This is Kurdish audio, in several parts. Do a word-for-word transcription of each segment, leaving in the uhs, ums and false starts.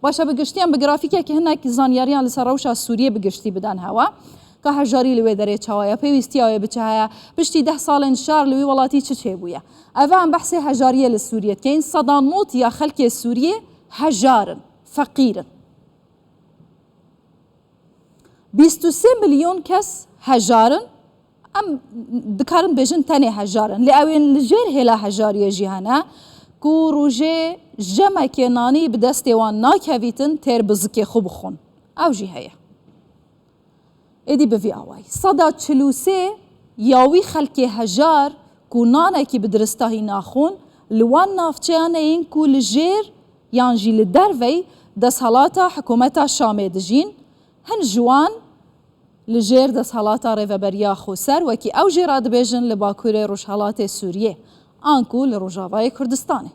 Baş e, bi giştî em bi grafîkekî hinek zanyariyan li ser rewşa Sûriyê bi giştî bidin hewa. Ka hejarî li wê derê çawa ye, pêwîstiya wê bi çi heye, piştî deh salên şer li wî welatî çi çêbûye. Ev em behsê hejariyê li Sûriyê dikeyin. Seda nod ya xelkê Sûriyê hejar in, feqîr in. Bîst û sê milyon kes hejar in. Em dikarin bêjin tenê hejar in. Lê ew ên li jêr hêla hejariyê jî hene ku rojê jemekê nanî bi destê wan nakevîtin têr bi zikê xwe bixwin. Ew jî heye. Êdî bi vî awayî. Seda çil û sê ya wî xelkê hejar ku nanekî bi diristahî naxwin, li wan navçeyan e yên ku li jêr yan jî li dervey desthilata hikûmeta Şamê dijîn, hin ji wan li jêr desthilata Rêveberiya Xweser, wekî ew jê re dibêjin, li Bakurê Rojhelatê Sûriyê, anku li Rojavayê Kurdistanê.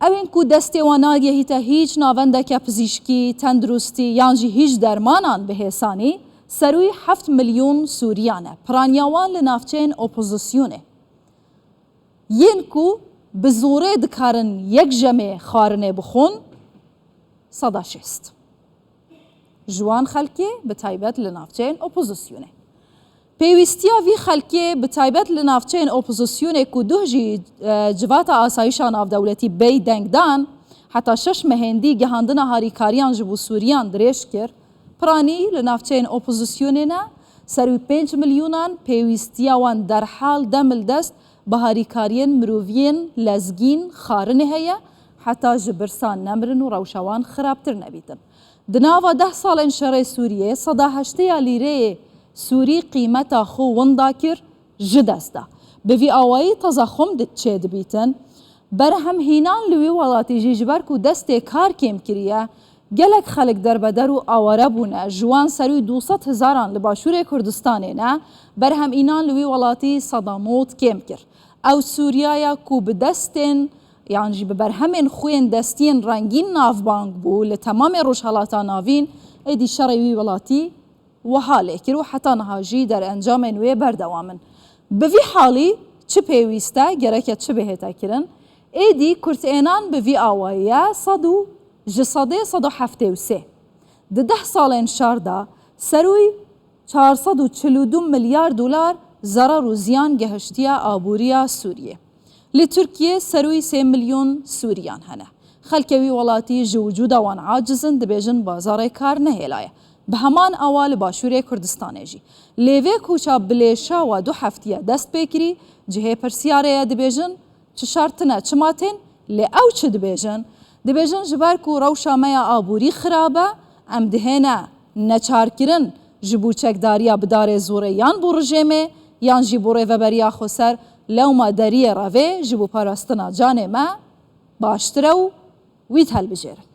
Ew ên ku destê wan nagehîte hîç navendeke pizîşkî, tenduristî yan jî hîç dermanan bi hêsanî, serûyî heft milyon Sûriyan e. Piraniya wan li navçeyên opozisyonê. Yên ku bi zorê dikarin yek jemê xwarinê bixwin, seda şêst. Ji wan xelkê, bi taybet li navçeyên opozisyonê. Pêwîstiya vî xelkê, bi taybet li navçeyên opozisyonê ku duh jî, e, Civata Asayîşa Navdewletî bêy dengdan, heta şeş mehên dî gihandina harîkariyan ji bo Sûriyan dirêj kir, piranî li navçeyên opozisyonê ne, serûyî pênc milyonan pêwîstiya wan derhal demildest bi harîkariyên miroviyên lezgîn xarinê heye, heta ji birsan nemirin û rewşa wan xirabtir nebîtin. Di nava deh salên şerê Sûriyê, seda heştê ya lîreyê Sûrî qîmeta xwe winda kir, ji dest da. Bi vî awayî tezexum di-, çêdibîtin. Berhemhînan li wî welatî jî ji ber ku destê kar kêm kiriye, gelek xelk derbeder û aware bûne. Ji wan serûyî du sed hezaran li Başûrê Kurdistanê ne, berhemînan li wî welatî seda nod kêm kir. Ew Sûriya ye ku bi destên yan jî bi berhemên xwe yên destiyên rengîn navbang bû li temamê Rojhelata Navîn, êdî şerê wî welatî wiha lê kir û heta niha jî derencamên wê berdewam in. Bi vî halî çi pêwîst e, gereke çi bihête kirin? Êdî kurtênan bi vî awayî ye, sed û, ji sedê sed û heftê û sê. Di deh salên şer de serûyî çar sed û çil û du milyar dolar zerar û ziyan gehiştiye aboriya Sûriyê. Li Tirkiyê serûyî sê milyon Sûriyan hene. Xelkê wî welatî ji wicûda wan aciz in, dibêjin bazarê kar nehêlaye. Bi heman awa li Başûrê Kurdistanê jî. Lê vê koça bilêşawa du heftiye dest pê kirî, cihê pirsyarê ye, dibêjin, çi şer tine, çima tên, lê ew çi dibêjin? Dibêjin, ji ber ku rewşa me ya aborî xirab e, em dihêne neçarkirin ji bo çekdariya bi darê zorê yan bo rijêmê, yan jî bo Rêveberiya Xweser, lewma deriyê revê ji bo parastina canê me baştir e û wî hilbijêrin.